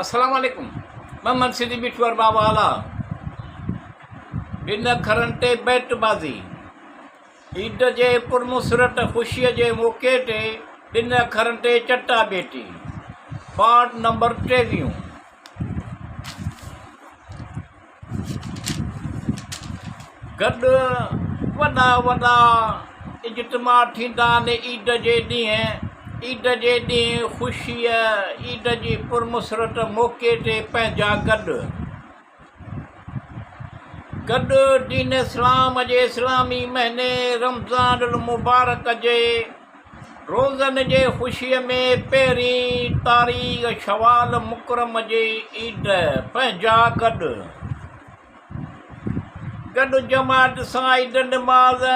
السلام عليڪم محمد سنڌي مٺو ارباب اعليٰ ٻن اکرن تي بيٽ بازي عيد جي پرمسرت خوشيء جي موقعي تي ٻن اکرن تي چٽا ڀيٽي پارٽ نمبر ٽيويهون. گڏ وڏا وڏا اجتماع ٿيندا آهن عيد جي ڏينهن عيد جي ڏينهن خوشيء عيد جي پرمسرت موقعي تي پنهنجا گڏ گڏ دين اسلام جي اسلامي مهيني رمضان المبارڪ جي روزن جي خوشيء ۾ پهرين تاريخ شوال مڪرم جي عيد پنهنجا گڏ گڏ جماعت سان عيد نماز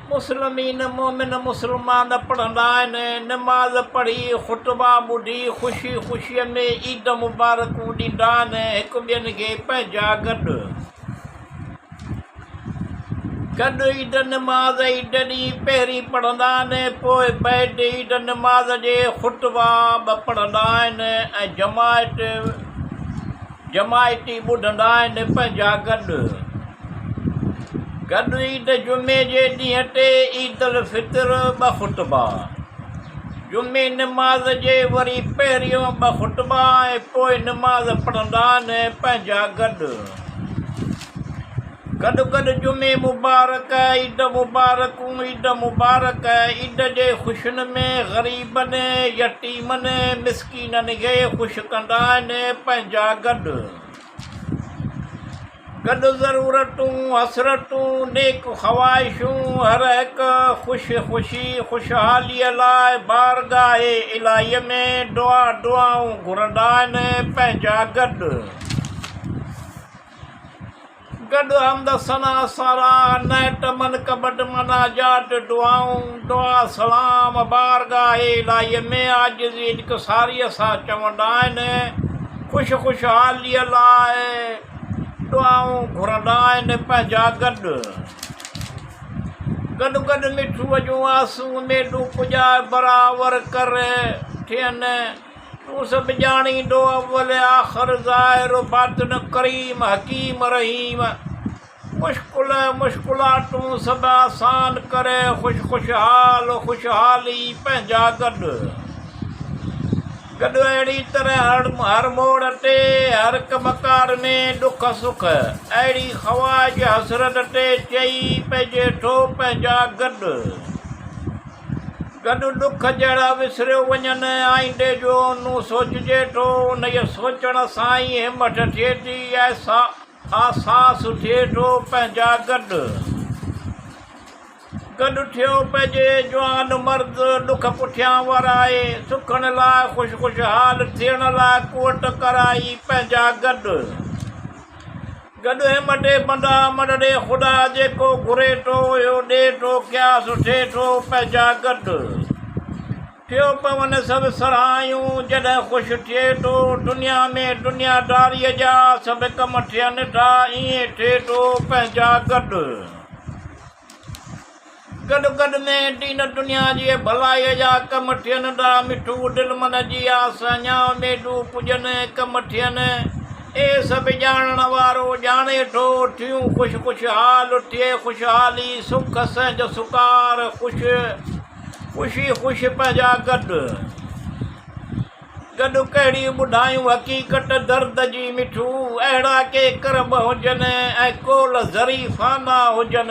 مسلمين مومن مسلمان پڙهندا آهن نماز پڙهي خطبا ٻڌي خوشي خوشيء ۾ عيد مبارڪون ڏيندا آهن هڪ ٻين کي پنهنجا گڏ گڏ عيد نماز عيد ڏينهن پهرين پڙهندا آهن پوء بعد عيد نماز جي خطبا به پڙهندا آهن ۽ جماعت جماعتي ٻڌندا آهن پنهنجا گڏ گڏ عيد جمعي جي ڏينهن تي عيد الفطر ٻه خطبا جمعي نماز جي وري پهريون ٻه خطبا ۽ پوء نماز پڙهندا آهن پنهنجا گڏ گڏ گڏ جمعي مبارڪ، عيد مبارڪون، عيد مبارڪ، عيد جي خوشين ۾ غريبن، يتيمن، مسڪينن کي خوش ڪندا آهن، پنهنجا گڏ گڏ ضرورتون، حسرتون، نيڪ خواهشون، هر هڪ خوش خوشي، خوشحاليء لاء بارگاهه الاهيء ۾ دعا دعائون گهرندا آهن، پنهنجا گڏ. گڏ حمد ثنا سارا نعت منقبت مناجات دعائون دعا سلام بارگاهه الاهيء ۾ عاجزي انڪساريء سان چوندا آهن خوش خوشحاليء لاء دعائون گهرندا آهن پنهنجا گڏ گڏ گڏ مٺوء جون آسون اميدون پڄائي برآور ڪر ٿين. تون سڀ ڄاڻيندو اول آخر ظاهر و باطن ڪريم حڪيم رحيم مشڪل مشڪلاتون سڀ آسان ڪر خوش خوشحال خوشحالي پنهنجا گڏ گڏ اهڙي طرح هر موڙ تي هر ڪم ڪار ۾ ڏک سک اهڙي خواهش حسرت تي چئي پئجي ٿو پنهنجا گڏ. گڏ ڏک جهڙا وسريو وڃن، آئيندي جو اونهون سوچجي ٿو، انهيء سوچڻ سان ئي همٿ ٿئي ٿي، احساس ٿئي ٿو، پنهنجا گڏ گڏ ٿيو پئجي، جوان مرد ڏک پٺيان ورائي، سکڻ لاء خوش خوشحال ٿيڻ لاء قوت ڪرائي، پنهنجا گڏ. گڏ همٽي بندا مڙڙي خدا جيڪو گهري ٿو اهو ڏي ٿو قياس ٿئي ٿو پنهنجا گڏ ٿيو پون سڀ سرهايون جڏهن خوش ٿئي ٿو دنيا ۾ دنياداريء جا سڀ ڪم ٿين ٿا ائين ٿئي ٿو پنهنجا گڏ. گڏ گڏ ۾ دين دنيا جي ڀلائيء جا ڪم ٿين ٿا، مٺو دل من جي آس اڃا اميدون پڄن ڪم ٿين، اي سڀ ڄاڻڻ وارو ڄاڻي ٿو، ٿيون خوش خوشحال ٿئي خوشحالي، سک سهنج سڪار خوش خوشي خوش پنهنجا گڏ گڏ ڪهڙي ٻڌايون حقيقت درد جي مٺو، اهڙا ڪي ڪرب هجن ۽ قول ظريفانا هجن.